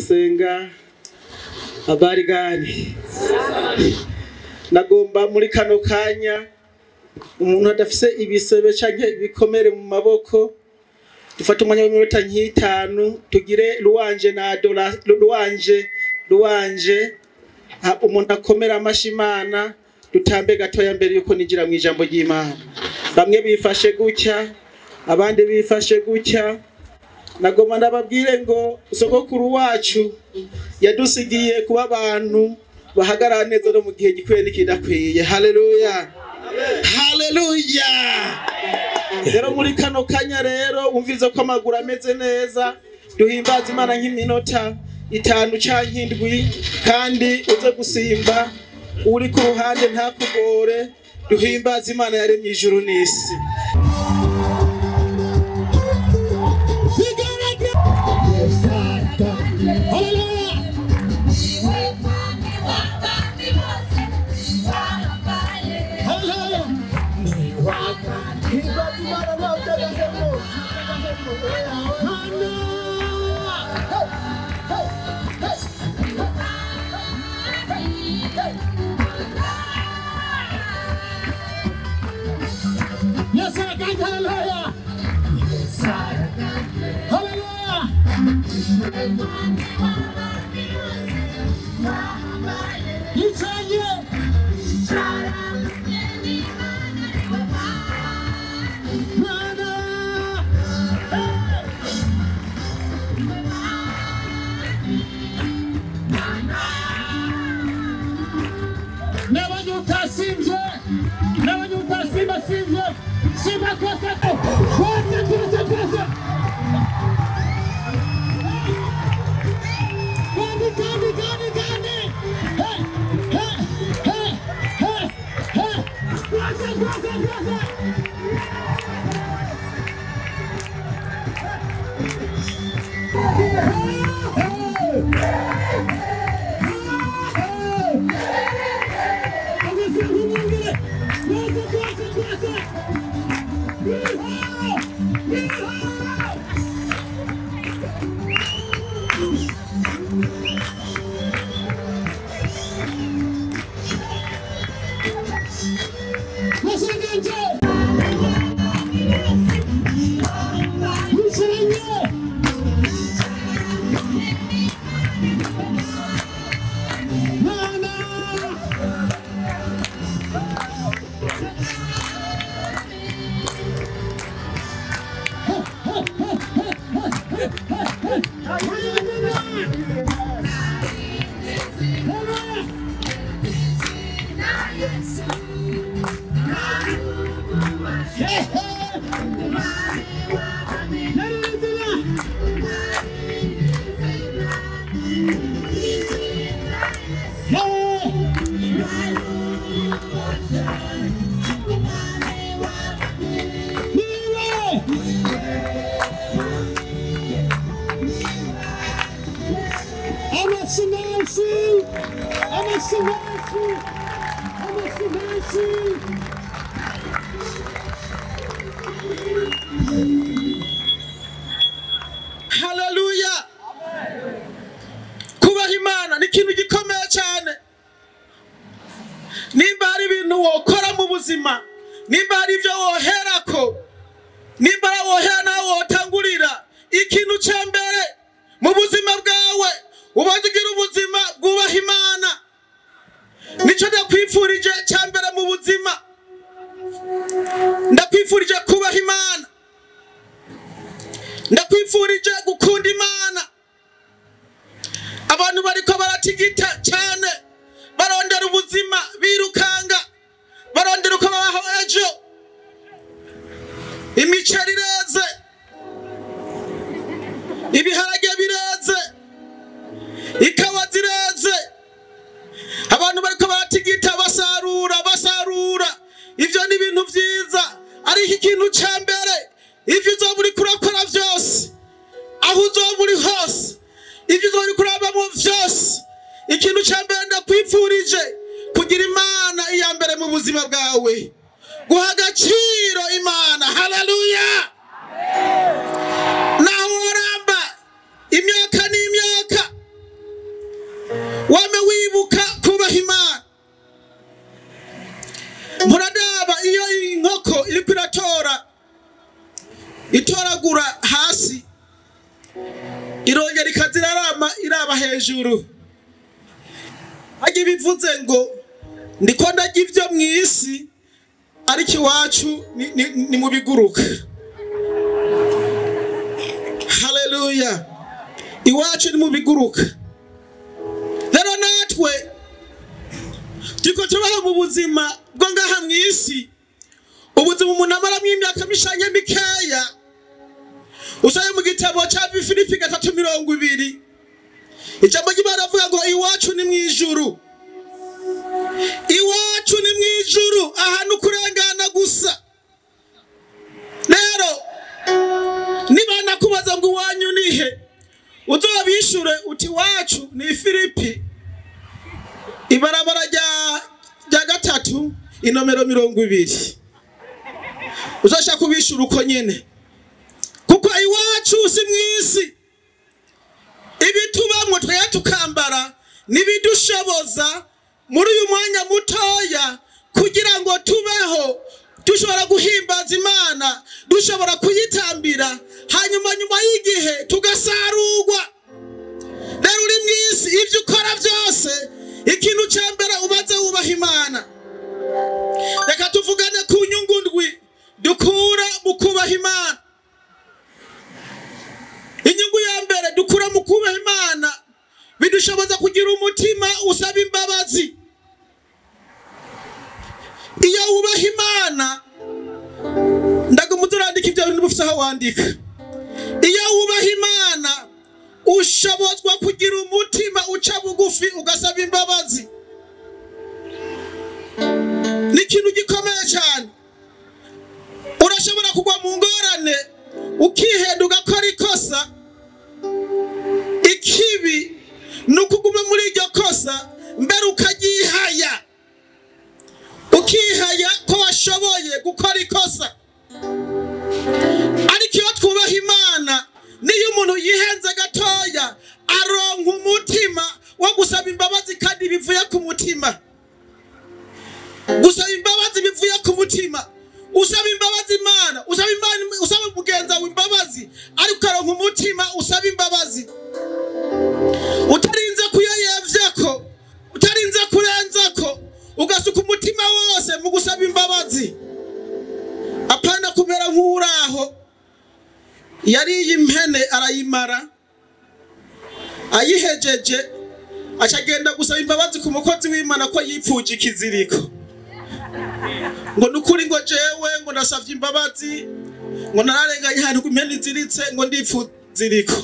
Gusenga habari gani? Nagomba muri kano kanya umuntu adafise ibisebe canke ibikomere mu maboko dufate umwanya w'iminota nk'itanu tugire louange na louange umuntu akomera amashi Imana dutambe gatoya mbere yuko ninjira mu ijambo ry'Imana. Bamwe bifashe gutya abandi bifashe gutya. Nagomba ndababwire ngo sogokuru wacu yadusigiye kuba abantu bahagarara neza no mu gihe gikwiye n'ikidakwiye. Haleluya, haleluya. Rero muri kano kanya rero umvize ko amaguru ameze neza, duhimbaza Imana nk'iminota 5 canke 7, kandi uze gusimba uri ku ruhande ntakugore. Duhimbaza Imana yaremye ijuru n'isi. Haleluya. Kubaha Imana ni ikintu gikomeye cyane. Nimba hari ibintu wokora mu buzima, nimba hari ibyo woherako, nimba wohera nawe wotangurira, ikintu cya mbere mu buzima bwawe ubanza ugira ubuzima bwubaha Imana. Nico ndakwifurije cya mbere mu buzima, ndakwifurije kubaha Imana, ndakwifurije gukunda Imana. Abantu bariko baratigita cyane barondera ubuzima birukanga, barondera uko babaho ejo. Imiceri ireze, ibiharage bireze, ikawa zireze. Abantu bariko baratigita basarura basarura. Ivyo ni ibintu vyiza, ariko ikintu ca mbere ivyo uzoba uriko urakora vyose, aho uzoba uri hose, ivyo uzoba uriko urabamwo vyose, ikintu ca mbere ndakwifurije kugira Imana iya mbere mu buzima bwawe, guha agaciro Imana. Haleluya. Naho woramba imyaka n'imyaka, irarama iraba hejuru. Hajya bivuze ngo ndiko ndarya ivyo mw'isi, ariko iwacu ni mu biguruka. Haleluya, iwacu ni mu biguruka. Rero natwe turiko tubaho mu buzima bwo ngaha mw'isi, ubuzima umuntu amaramwo imyaka mishanye mikeya. Usaye mu gitabo ca Filipi 3:20, ijambo ry'Imana rivuga ngo iwacu ni mw'ijuru. Iwacu ni mw'ijuru, ahantu kurengana gusa. Rero niba nakubaza ngo iwanyu nihe, uzobishure uti iwacu ni Filipi, ibarabara rya 3, inomero 20. Uzoshaka kubishura uko nyene, kuko iwacu si mw'isi. Ibitubamwo twaya tukambara nibidushoboza muri uyu mwanya mutoya kugira ngo tubeho dushobora guhimbaza Imana, dushobora kuyitambira, hanyuma nyuma y'igihe tugasarurwa. Rero uri mw'isi, ivyo ukora byose, ikintu ca mbere ubanze wubaha Imana. Reka tuvugane ku nyungu ndwi dukura mu kubaha Imana. Inyungu ya mbere dukura mu kubaha Imana, bidushoboza kugira umutima usaba imbabazi. Iyo wubaha Imana, ndagumuza urandika ibyo bintu ufise aho wandika. Iyo wubaha Imana ushobozwa kugira umutima uca bugufi ugasaba imbabazi. Ni ikintu gikomeye cyane. Urashobora kugwa mu ngorane ukihenda ugakora ikosa. Ikibi ni ukuguma muri iryo kosa mbere ukagihaya, ukihaya ko washoboye gukora ikosa. Ariko iyo twubaha Imana, niyo umuntu yihenze gatoya aronka umutima wo gusaba imbabazi, kandi bivuye ku mutima. Gusaba imbabazi bivuye ku mutima. Usaba imbabazi Imana, usaba Imana, usaba mugenza wawe imbabazi, ariko ukaronka umutima usaba imbabazi, utarinze kuyayevyako, utarinze kurenzako, ugasuka umutima wose mu gusaba imbabazi. Apana kumera nk'uraho yariye impene arayimara, ayihejeje acagenda gusaba imbabazi ku mukozi w'Imana ko yipfuje ikiziriko, ngo nukuri ngo jewe ngo ndasavye imbabazi, ngo nararenganye ahantu impene iziritse, ngo ndipfuziriko,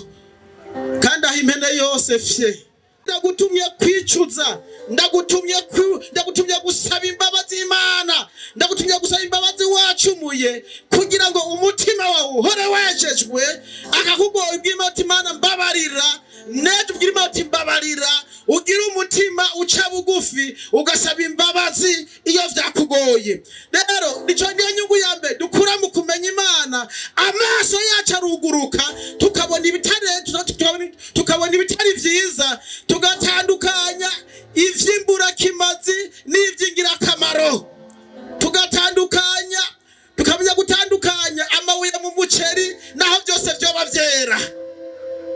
kandi aho impene yose fye. Ndagutumye kwicuza, ndagutumye gusaba imbabazi Imana, ndagutumye gusaba imbabazi wacumuye, kugira ngo umutima wawe uhore wejejwe. Akakugoye ubwira uti Imana mbabarira, nejo ubwira uti mbabarira, ugira umutima uca bugufi ugasaba imbabazi iyo vyakugoye. Rero nico niyo nyungu ya mbere dukura mu kumenya Imana. Amaso yacu aruguruka, tukabona ibitari, tukabona ibitari vyiza, tugatandukanya ivy'imburakimazi n'ivy'ingirakamaro, tugatandukanya, tukamenya gutandukanya amabuye mu muceri naho byose vyoba vyera.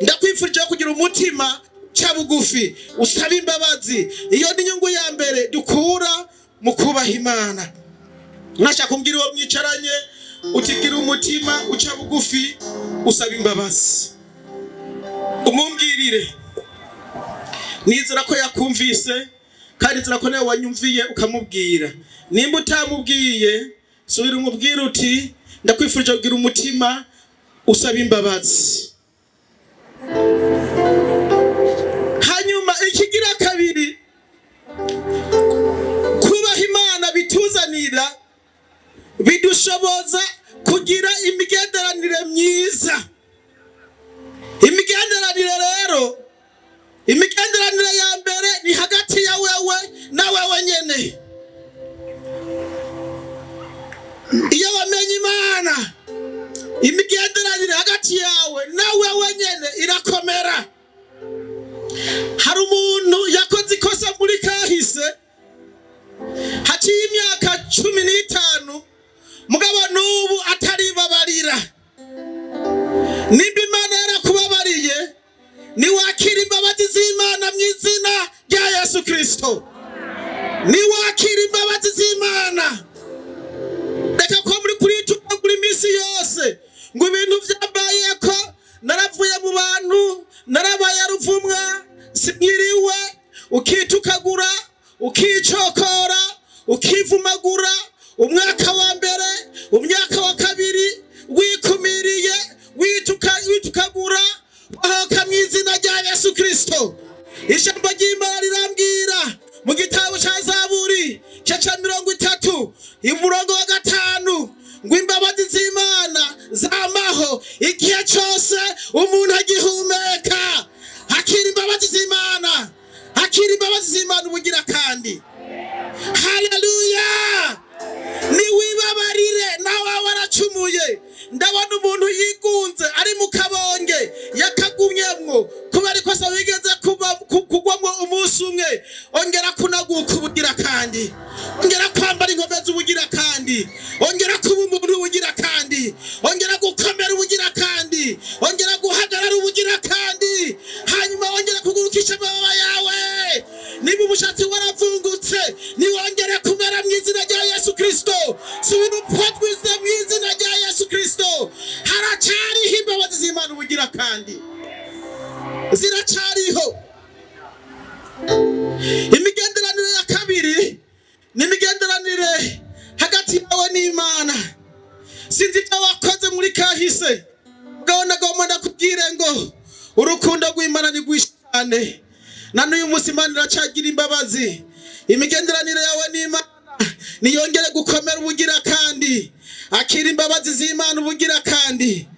Ndakwifurije kugira umutima ca bugufi usaba imbabazi. Iyo ni inyungu ya mbere dukura mu kubaha Imana. Nashaka kumbwira uwo mwicaranye utigira umutima uca bugufi usaba imbabazi, umumbwirire. Nizera ko yakumvise, kandi nizera ko nawe wanyumviye ukamubwira. Nimba utamubwiye, subira umubwire uti ndakwifurije kugira umutima usaba imbabazi. Hanyuma ikigira kabiri kubaha Imana bituzanira, bidushoboza kugira imigenderanire myiza. Imigenderanire rero, imigenderanire ya mbere ni hagati ya wewe na wewe nyene. Iyo wamenye Imana, imigenderanire hagati yawe na wewe nyene irakomera. Hari umuntu yakoze ikosa muri kahise, haciye imyaka 15, mugabo n'ubu ataribabarira. Nimba Imana yarakubabariye, niwakira z'Imana mu izina rya Yesu Kristo. Niwakira imbabazi z'Imana, reka ko muri kuritura buri minsi yose ngo ibintu byambaye ko naravuye mu bantu, narabaye ruvumwa, simwiriwe, ukitukagura, ukicokora, ukivumagura, umwaka wa mbere, umwaka wa kabiri, wikumiriye, witukagura, wahoka mu izina rya Yesu Kristo. Ijambo ry'Imana rirambwira mu gitabo cya Zaburi cya 30 umurongo wa 5 ngo imbabazi z'Imana zamaho igihe cyose umuntu agihumeka. Hakira imbabazi z'Imana, hakira imbabazi z'Imana ubugira kandi. Haleluya! Niwibabarire nawe waracumuye. Ndabona umuntu yigunze ari mu kabonge yakagumyemwo kubera ikosa wigeze kugwamwo umunsi umwe. Ongera kunaguka ubugira kandi, ongera kwambara inkomezi ubugira kandi, ongera kuba umuntu ubugira kandi, ongera gukomera ubugira kandi, ongera guhagarara ubugira kandi, hanyuma ongera kugurukisha amababa yawe. Niba umushatsi waravungutse, niwongere kumera mu izina rya Yesu Kristo. Subira upfutwize mu izina rya Yesu Kristo. Haracyariho imbabazi z'Imana ubugira kandi, ziracyariho. Imigenderanire ya kabiri ni imigenderanire hagati yawe n'Imana. Sinzi ibyo wakoze muri kahise, bwawe nagomba ndakubwire ngo urukundo rw'Imana ni rwinshi cyane. Na n'uyu munsi Imana iracagira imbabazi. Imigenderanire yawe n'Imana niyongere gukomera ubugira kandi. Akira imbabazi z'Imana ubugira kandi.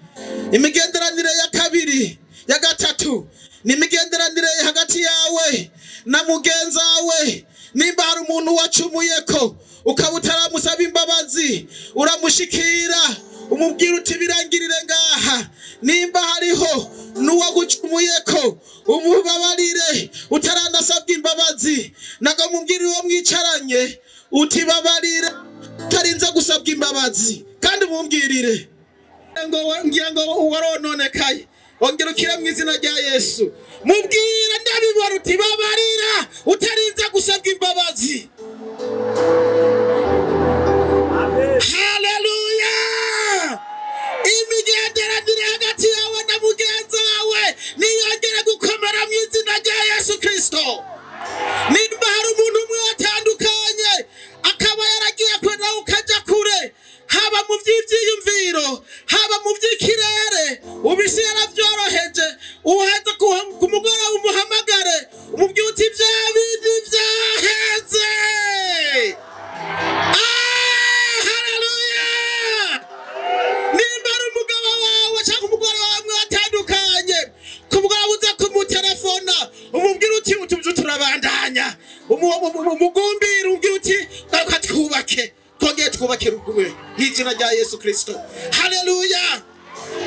Imigenderanire ya kabiri, ya gatatu, ni imigenderanire hagati yawe na mugenzawe. Nimba hari umuntu wacumuye ko ukaba utaramusaba imbabazi, uramushikira umubwira uti birangirire ngaha. Nimba hariho n'uwagucumuye ko umubabarire utaranasabwa imbabazi, nago mubwira uwo mwicaranye uti babarire utarinze gusabwa imbabazi, kandi umumbwirire ngo ngira ngo warononekaye, ongera ukire mu izina rya Yesu. Mubwira ndabibora uti babarira utarinze gusabwa imbabazi. Haleluya! Imigenderanire hagati yawe na mugenzi wawe niyongere gukomera mu izina rya Yesu Kristo. Nimba hari umuntu umwe watandukanye akaba yaragiye kure nawe ukaja kure, haba mu by'ibyiyumviro, haba mu by'ikirere, ubisi yarabyoroheje, uheze ku mugoroba umuhamagare umubwire uti bya bindi byaheze. Haleluya! Nimba ari umugabo wawe cyangwa umugore wawe mwatandukanye, ku mugoroba uze kumutelefona umubwire uti utuzu turabandanya, umugumbire umubwire uti garuka twubake, twongere twubake rugume mu izina rya Yesu Kristo. Haleluya!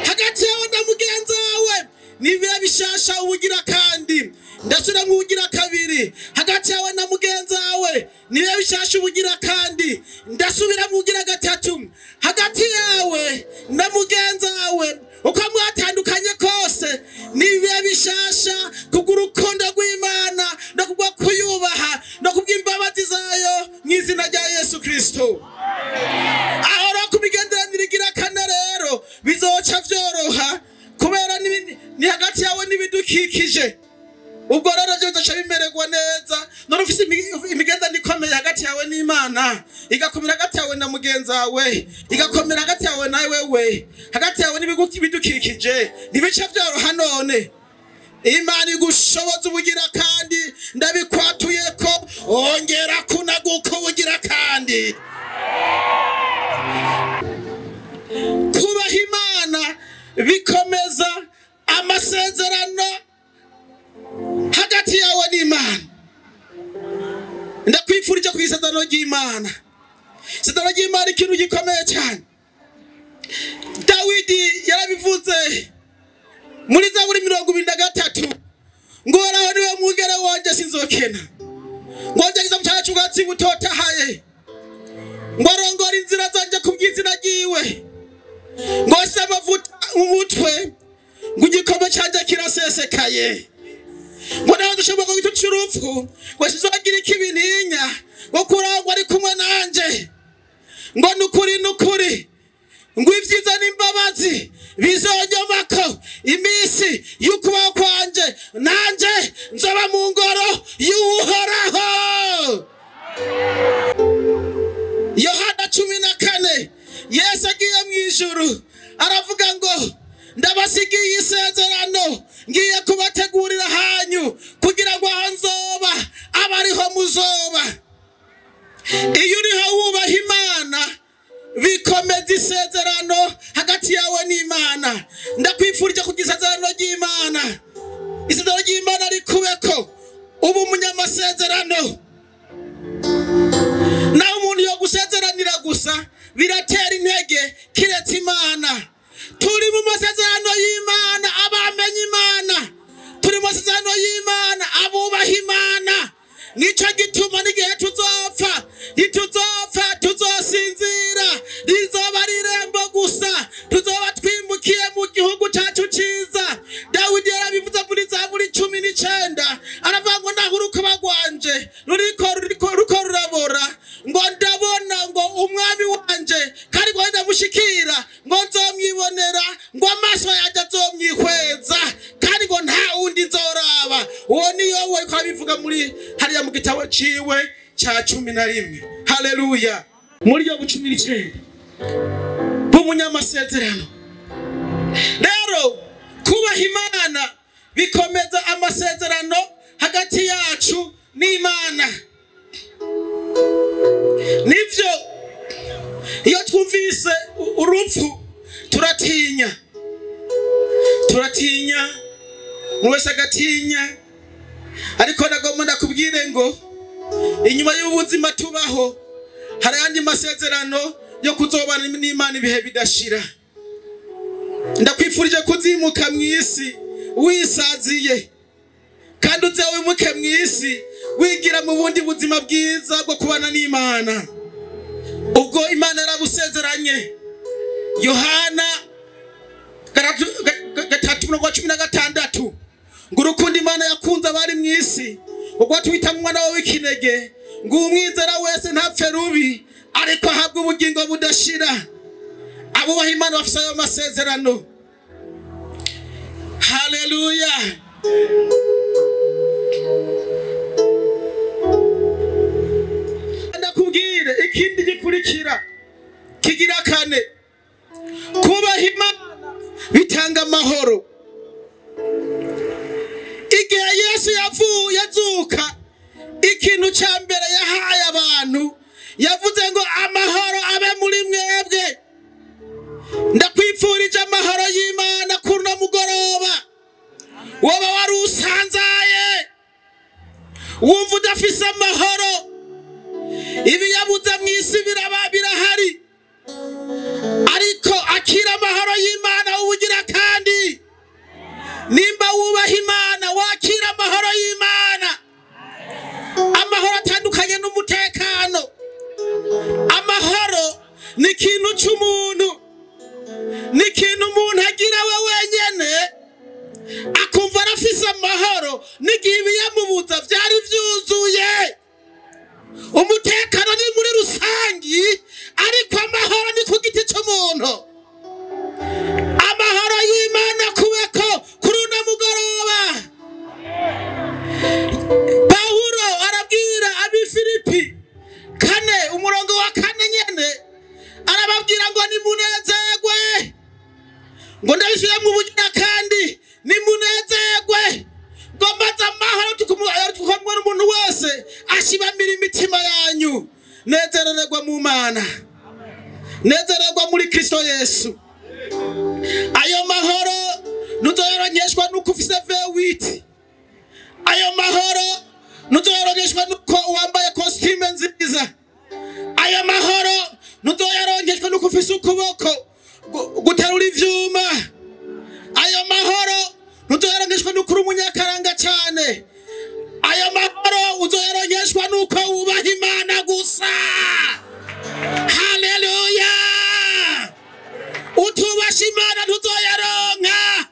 Hagati yawe na mugenzi wawe nibibe bishasha ubugira kandi. Ndasubira mu ubugira kabiri. Hagati yawe na mugenzi wawe nibibe bishasha ubugira kandi. Ndasubira mu ubugira gatatu. Hagati yawe na mugenzi wawe uko mwatandukanye kose nibibe bishasha kubw'urukundo rw'Imana no kubwo kuyubaha no kubw'imbabazi zayo mu izina rya Yesu Kristo. Aho rero ku migenderanire igira kane rero bizoca vyoroha kubera ni hagati yawe n'ibidukikije. Ubwo rero byo bizoca bimererwa neza. None ufise imigenderanire ikomeye hagati yawe n'Imana, igakomera hagati yawe na mugenzi wawe, igakomera hagati yawe na wewe, hagati yawe n'ibidukikije, ntibica vyoroha. None Imana igushoboza ubugira kandi, ndabikwatuye ko ongera kunaguka ubugira kandi. Kubaha Imana bikomeza amasezerano hagati yawe n'Imana. Ndakwifurije ku isezerano ry'Imana. Isezerano ry'Imana ikintu gikomeye cyane. Dawidi yarabivuze muri Zaburi 23 ngo Uhoraho niwe mwungere wanje sinzokena, ngo njye mu cyacu ubwatsi butotahaye, ngo arongore inzira zanje kubw'izina ryiwe, ngo se amavuta umutwe, ngo igikombe cyanjye kirasesekaye, ngo Naho dushobora ku gitutu c'urupfu, ngo sinzogira ikibintinya, ngo kurangwa ari kumwe nanje, ngo nukuri nukuri, ngo ibyiza n'imbabazi bizonyomako iminsi y'ukubaho kwanje, nanje nzoba mu ngoro y'Uhoraho. Yohana 14, Yesu agiye mu ijuru aravuga ngo ndabasigiye isezerano, ngiye kubategurira hanyu kugira ngo aho nzoba abariho muzoba. Iyo uriho wubaha Imana bikomeza isezerano hagati yawe n'Imana. Ndakwifurije kugira isezerano ry'Imana, isezerano ry'Imana rikubeko, ubu umunyamasezerano. Naho umuntu yo gusezeranira gusa biratera intege, kiretse Imana. Turi mu masezerano y'Imana abamenye Imana, turi mu masezerano y'Imana abubaha Imana. Nico gituma n'igihe tuzopfa, ntituzopfa, tuzosinzira, rizoba ari irembo gusa, tuzoba twimbukiye mu gihugu cacu ciza. Dawidi yarabivuze muri Zaburi 19, aravuga ngo naho urukuba rwanje ruriko rurabora, ngo ndabona ngo umwami wanje kandi ngo ndamushikira, ngo nzomwibonera, ngo amaso yanje azomwihweza, kandi ngo nta wundi nzoraba. Uwo niyo we ko abivuga muri hariya mu gitabo ciwe ca 11. Haleluya. Muri yo 19 b'umunyamasezerano. Rero kubaha Imana bikomeza amasezerano hagati yacu n'Imana. Nivyo iyo twumvise urupfu turatinya, turatinya, umuntu wese agatinya. Ariko nagomba ndakubwire ngo inyuma y'ubuzima tubaho hari andi masezerano yo kuzobana n'Imana ibihe bidashira. Ndakwifurije kuzimuka mw'isi wisaziye, kandi uze wimuke mw'isi wigira mu bundi buzima bwiza bwo kubana n'Imana. Ubwo Imana yarabusezeranye. Yohana 3:16 ngo urukundo Imana yakunze abari mw'isi, ubwo twita umwana wawe w'ikinege, ngo umwizera wese ntapfe rubi, ariko ahabwe ubugingo budashira. Abubaha Imana bafise ayo masezerano. Haleluya. Ndakubwire ikindi gikurikira kigira kane, kubaha Imana bitanga amahoro. Igihe Yesu yavuye azuka, ikintu ca mbere yahaye abantu, yavuze ngo amahoro abe muri mwebwe. Ndakwifurije amahoro y'Imana kuri uno mugoroba. Woba wari usanzaye, wumva udafise amahoro, ibiyabuze mw'isi biraba birahari, ariko akira amahoro y'Imana ubugira. Kandi nimba wubaha Imana wakira amahoro y'Imana. Amahoro atandukanye n'umutekano. Amahoro ni ikintu c'umuntu, ni ikintu umuntu agira we wenyene, akumva arafise amahoro n'igihe ibiyamubuza vyari vyuzuye. Umutekano ni muri rusangi, ariko amahoro ni ku giti c'umuntu. Amahoro y'Imana kubeko kuri uno mugoroba. Pawulo arabwira ab'i Filipi 4 umurongo wa 4 nyene, arababwira ngo nimunezerwe, ngo ndabisubira mu bugira kandi nimunezerwe, ngo maze amahoro tukumwe n'umuntu wese ashibamira imitima yanyu. Nezerererwa mu Mana, nezererwa muri Kristo Yesu. Ayo mahoro ntuzoyoronyeshwa nuko ufise V8. Ayo mahoro ntuzoyoronyeshwa nuko wambaye costume nziza. Ayo mahoro ntuzoyoronyeshwa nuko ufise ukuboko guterura ivyuma. Ayo mahoro ntuzoyoronyeshwa nuko uri umunyakaranga cane. Ayo mahoro uzoyoronyeshwa nuko wubaha Imana gusa. Haleluya. Utubasha Imana ntuzoyaronka.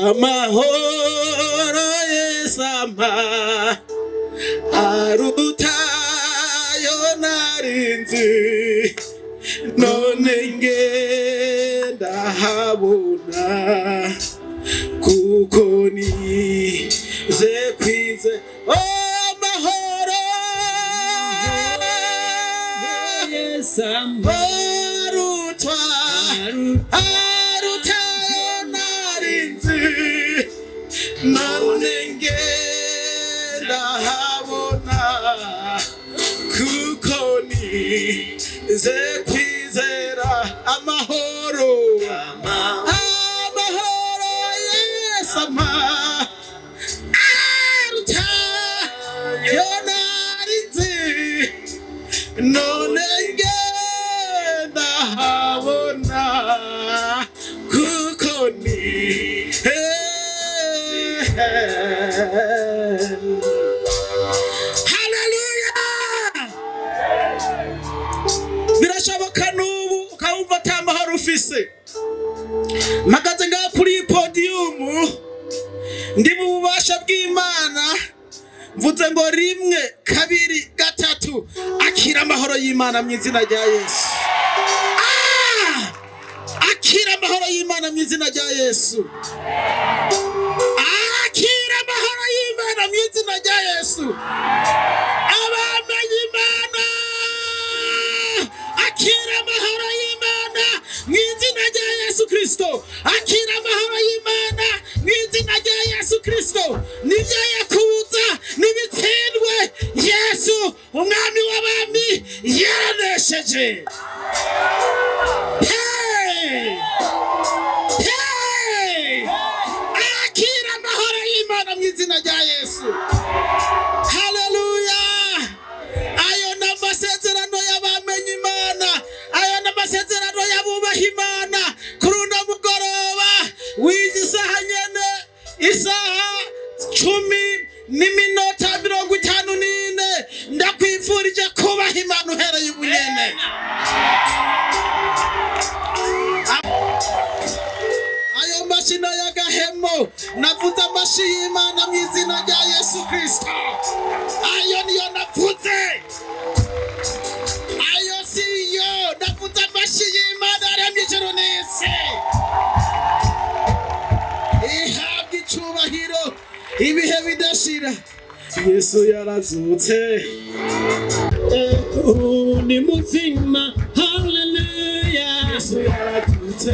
Amahoro Yesu. Yesu ampa arutayo narinzi, none ngenda habona, kuko nize kwize amahoro Yesu ampa arutwa arutayo narinzi, none ngenda habona, kuko nize kwizera amahoro amahoro Yesu ampa arutayo narinzi, none ngenda habona, kuko ni Haleluya. Birashoboka n'ubu ukawumva ata mahoro ufise. Mpagaze ngaha kuri iyi podiyumu, ndi mu bubasha bw'Imana, mvuze ngo 1 2 3, akira amahoro y'Imana mu izina rya Yesu. Akira amahoro y'Imana mu izina rya Yesu. Akira amahoro y'Imana mu izina rya Yesu. Abamenye Imana, akira amahoro y'Imana mu izina rya Yesu Kristo. Akira amahoro y'Imana mu izina rya Yesu Kristo. Nibyo yakubuza nibitsindwe, Yesu umwami w'abami yaranesheje. Hey! Hey! Akira amahoro y'Imana mu izina rya Yesu. Haleluya. Ayo ni amasezerano y'abamenye Imana, ayo ni amasezerano y'abubaha Imana. Kuri uno mugoroba w'izi saha nyene, isaha 10:54, ndakwifurije kubaha Imana uhereye ubu nyene. Ayo mashina y'agahemo, navuze amashi y'Imana mu izina rya Yesu Kristo. Ayo niyo navuze, ayo siyo navuze, amashi y'Imana aremye ijuru n'isi. Ihabwa icubahiro ibihe bidashira. Yesu yarazutse, ubu ni muzima. Haleluya. Yesu yarazutse,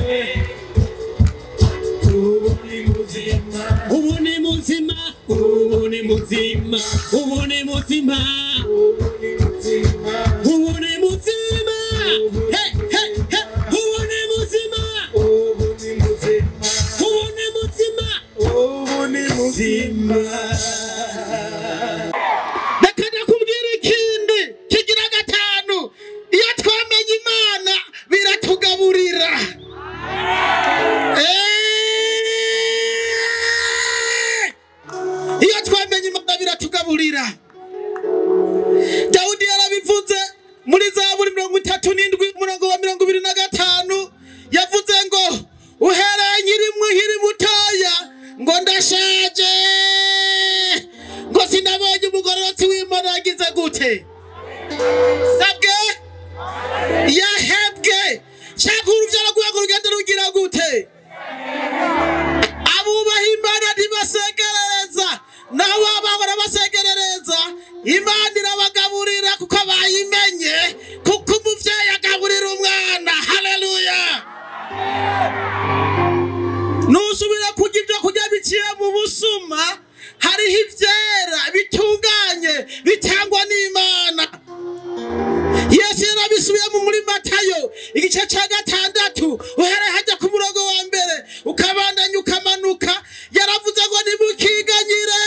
ubu ni muzima, ubu ni muzima, ubu ni muzima, ubu ni muzima, ubu ni muzima, ubu ni muzima. Hey, hey, hey. Ubu ni muzima, ubu ni muzima, ubu ni muzima, ubu ni muzima. Reka ndakubwira ikindi kigira 5, iyo twamenye Imana biratugaburira. Iyo twamenye Imana biratugaburira. Dawudi yarabivuze muri Zaburi 37 umurongo wa 25, yavuze ngo uhereye nkiri mutoya ngo ndashaje, ngo sinabonye umugororotsi w'Imana yagize gute, sabwe yahebwe, cyangwa urubyaro rwe ngo rugende rugira gute. Abubaha Imana ntibasegerereza, naho baba barabasegerereza, Imana irabagaburira kuko bayimenye, kuko umuvyeyi agaburira umwana. Haleluya. Nusubira kurya ibyo kurya biciye mu busuma, hariho ivyera bitunganye bitangwa n'Imana. Yesu yarabisubiye mu muri Matayo igice ca 6, uhereye hajya ku murongo wa 1 ukabandanya ukamanuka, yaravuze ngo nimukiganyire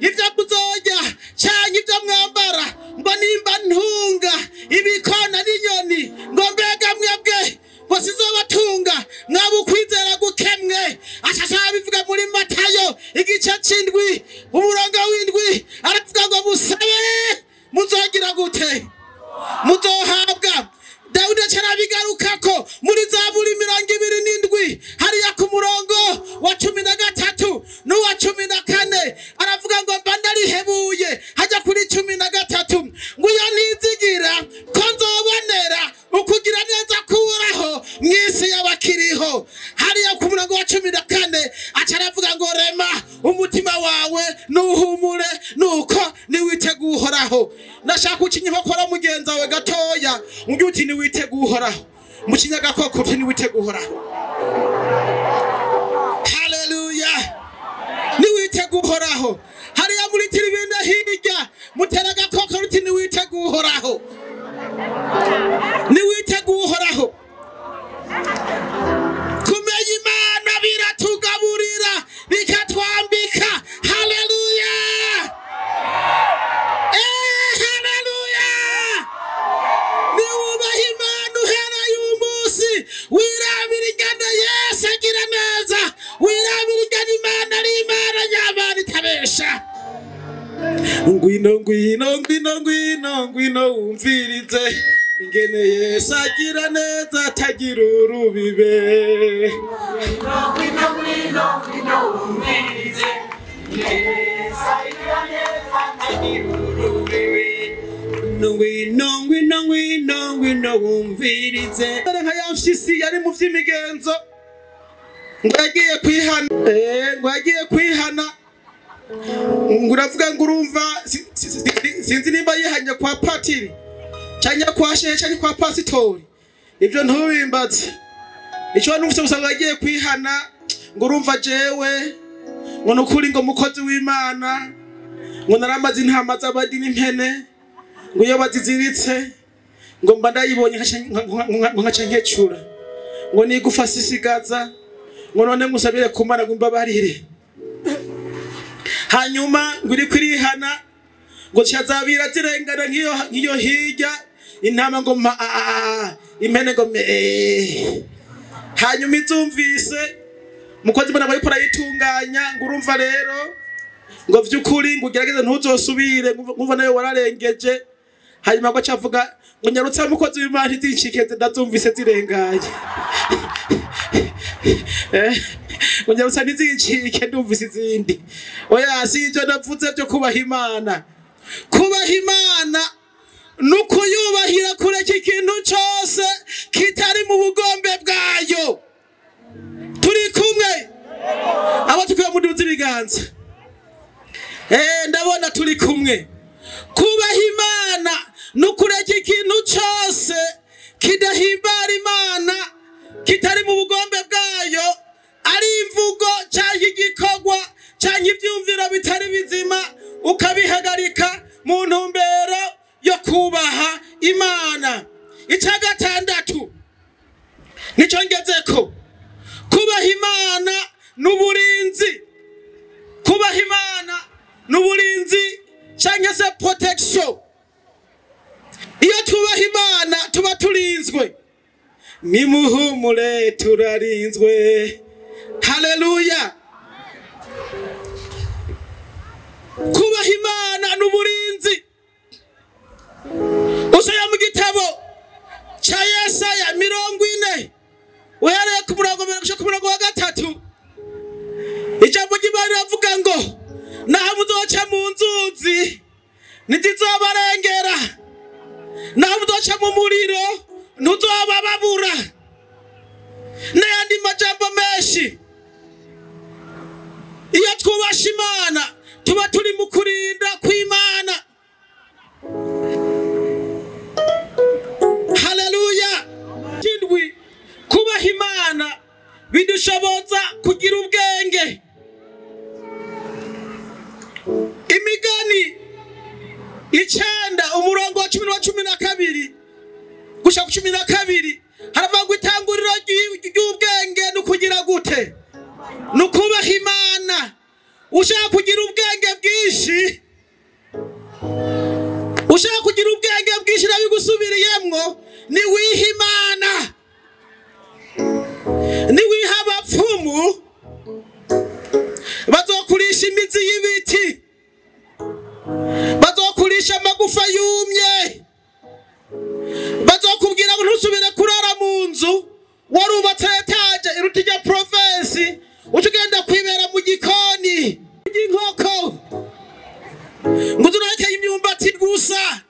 ibyo muzorya canke ibyo mwambara, ngo nimba ntunga ibikona n'inyoni, ngo mbega mwebwe ngo sizobatunga, mwaba ukwizera gukemwe. Aca bivuga muri Matayo Nuhumure nuko niwitega Uhoraho. Nashaka ucinye inkokora mugenzi wawe gatoya, umubwire uti niwitega Uhoraho. Mucinye agakoko uti niwitega Uhoraho. Haleluya, niwitega Uhoraho. Hariya muri tiribine hirya mutera agakoko uti niwitega Uhoraho, niwitega Uhoraho. Kumenya Imana biratugaburira bikatwambika. Haleluya, haleluya. Niwubaha Imana uhereye uyu munsi, wirabira ingene Yesu agira neza, wirabira ingene Imana ari Imana nyamana itabesha. Ngwino ngwino ngwino ngwino ngwino wumvirize ingene Yesu agira neza atagira urubibe. Ngwino ngwino ngwino wumvirize ingene Yesu agira neza atagira urubibe. Ngwino ngwino ngwino ngwino wumvirize. Mbere nka ya mfyisi yari mu vy'imigenzo, ngo yagiye kwihana, ngo yagiye kwihana, ngo uravuga ngo urumva sinzi nimba yihanye kwa patiri canke kwa shehe canke kwa pasitori, ivyo ntubimbaze. Ico numvise gusa ngo yagiye kwihana, ngo urumva jewe ngo nukuri ngo mukozi w'Imana, ngo naramaze intama z'abandi n'impene, ngo iyo baziziritse ngo mba ndayibonye ngo nkaca nkecura, ngo nigufa sisigaza, ngo none ngusabire ku Mana ngo mbabarire. Hanyuma ngo iriko irihana, ngo zikazabira zirengana nk'iyo hirya, intama ngo ma impene ngo me. Hanyuma izumvise mukozi mbona bariko arayitunganya, ngo urumva rero ngo vy'ukuri ngo ugerageze ntuzosubire, ngumva nawe wararengeje. Hanyuma ngo acavuga ngo nyarutse mukozi w'Imana ntizincike ndazumvise zirenganye, ngo nyarutse ntizincike ndumvise izindi. Oya, si ivyo navuze vyo kubaha Imana. Kubaha Imana nukuyubahira kureka ikintu cose kitari mu bugombe bwayo. Turi kumwe abo tukwiye muduze ibiganza. Ndabona turi kumwe. Kubaha Imana nukureka ikintu cose kidahimbara Imana, kitari mu bugombe bwayo, ari imvugo canke igikorwa canke ivyumviro bitari bizima, ukabihagarika mu ntumbero yo kubaha Imana. Ica gatandatu nico ngezeko, kubaha Imana n'uburinzi. Kubaha Imana n'uburinzi canke se protection. Iyo tubaha Imana tuba turinzwe. Nimuhumure turarinzwe. Haleluya. Kubaha Imana n'uburinzi. Usaya mu gitabo ca Yesaya 40 uhereye ku murongo mbere gushika ku murongo wa 3, ijambo ry'Imana riravuga ngo naho muzoca mu nzuzi ntizizobarengera, naho muzoca mu muriro ntuzobababura, n'ayandi majambo menshi. Iyo twubasha Imana tuba turi mu kurinda kw'Imana. Haleluya. Kindwi, kubaha Imana bidushoboza kugira ubwenge. Imigani 9 umurongo wa 10 wa 12 gushika ku 12 haravuga ngo itanguriro ry'ubwenge nukugira gute? Nukubaha Imana. Ushaka kugira ubwenge bwinshi, ushaka kugira ubwenge bwinshi nabigusubiriyemwo, ni wiha Imana, ni wiha abapfumu bazokurisha imizi y'ibiti, bazokurisha amagufa yumye, bazokubwira ngo ntusubire kurara mu nzu warubatse etaje iruta ijya provinsi, uca ugenda kwibera mu gikoni ry'inkoko, ngo uzurekeye imyumbati gusa.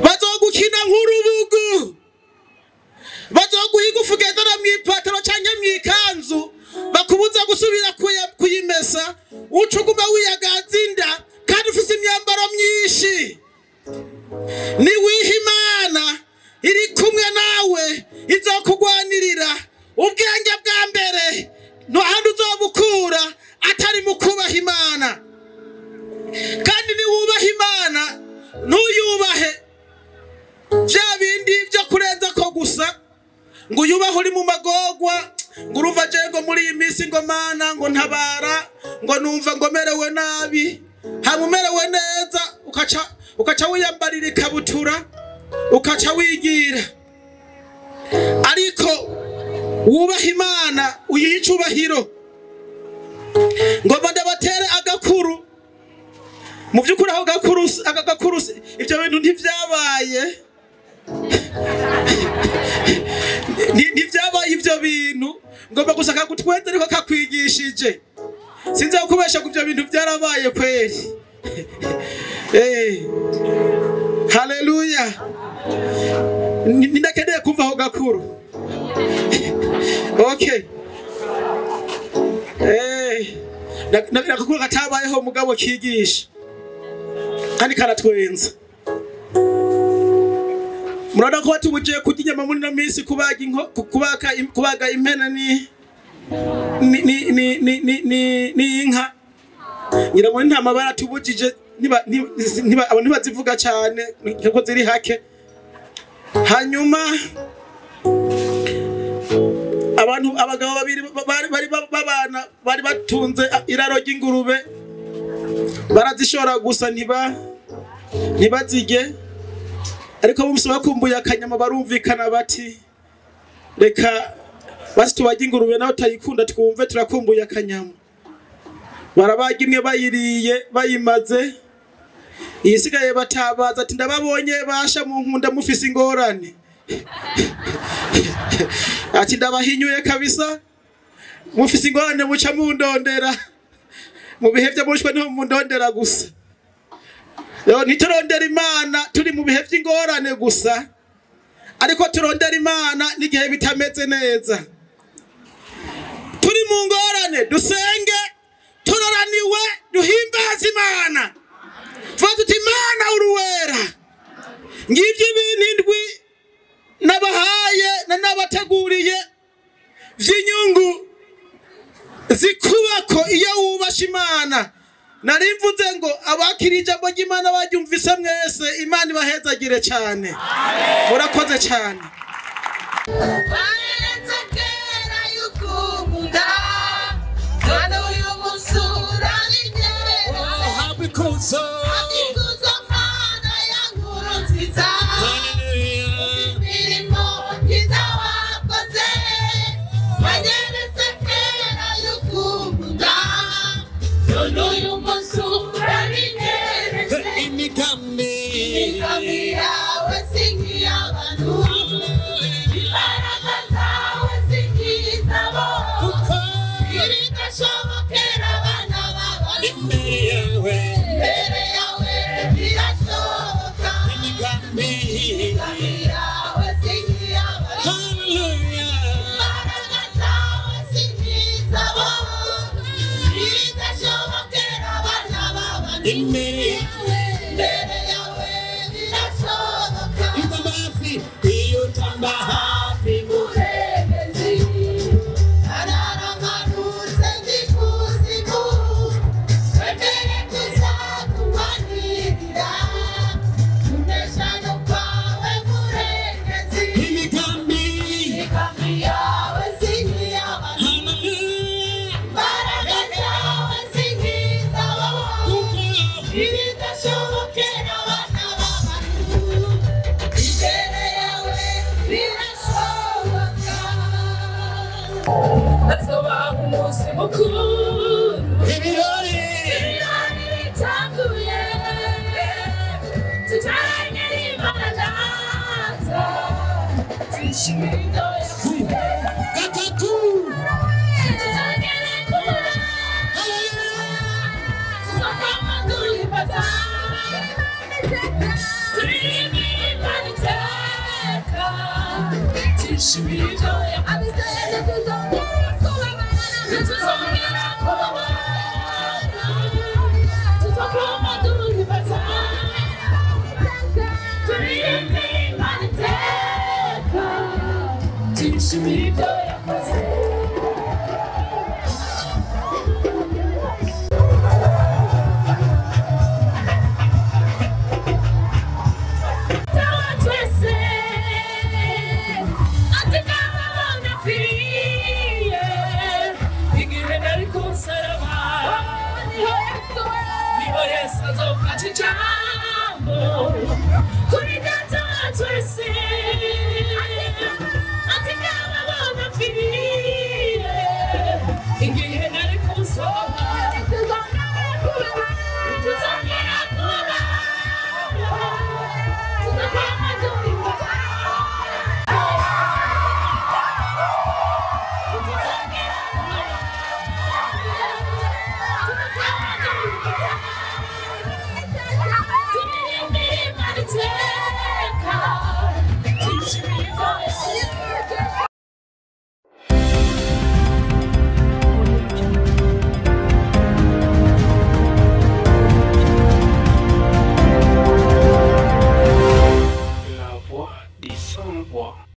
Bazogukina nk'urubugu, bazoguha igufu ugendera mw'ipataro canke mw'ikanzu, bakubuza gusubira kuyimesa, uca uguma wiyagaza inda kandi ufise imyambaro myinshi. Niwiha Imana iri kumwe nawe, izokugwanirira. Ubwenge bwa mbere nta handi uzobukura atari mu kubaha Imana. Kandi niwubaha Imana, ntuyubahe bya bindi byo kurenza ko gusa ngo uyubahe uri mu magorwa, ngo urumva je ngo muri iyi minsi ngo Mana ngo ntabara, ngo numva ngo merewe nabi. Hama umerewe neza ukaca wiyambarira ikabutura, ukaca wigira. Ariko wubaha Imana, uyihe icubahiro. Ngomba ndabatere agakuru. Mu by'ukuri aho gakuru, aka gakuru, ibyo bintu ntivyabaye. Ntivyabaye ibyo bintu. Ngomba gusa kagutwenze ariko kakwigishije. Sinzi kubesha ko ibyo bintu byarabaye kweri. Haleluya. Nindakeneye kumva aho gakuru. Okay. Nakakuru katabayeho mugabo kigisha kandi karatwenza. Murabona ko batubujije kurya inyama muri ino minsi, kubaga inko, kubaga impene ni inka. Ngira ngo intama baratubujije, abo ntibazivuga cyane kuko ziri hake. Hanyuma abantu abagabo babiri bari babana bari batunze iraro ry'ingurube, barazishora gusa ntibazige. Ariko bumse bakumbuye akanyama, barumvikana bati reka basi tubage ingurube nawe tayikunda twumve turakumbuye akanyama. Barabaga imwe bayiriye bayimaze, iyisigaye batabaza ati ndababonye basha mu nkunda mufise ingorane. Ati ndabahinyuye kabisa, mufise ingorane muca mundondera. Mu bihe by'amushwe niho mundondera gusa. Rero ntiturondera Imana turi mu bihe by'ingorane gusa, ariko turondera Imana n'igihe bitameze neza. Turi mu ngorane dusenge, turoraniwe duhimbaze Imana. Tuvuge tuti Imana uruwera. Ngibyo ibintu indwi nabahaye na nabateguriye vy'inyungu zikubako iyo wubasha Imana. Nari mvuze ngo abakiri ijambo ry'Imana baryumvise mwese, Imana ibahezagire cyane. Murakoze cyane. Turahimbaza, turirimbira Imana iteka, tuyishimira ibyo yakoze. Dawa twese, ati kababona apfiriye, igihe nari ku musaraba, niho Yesu azofata ijambo kuri data wa twese, ati kababona apfiriye, igihe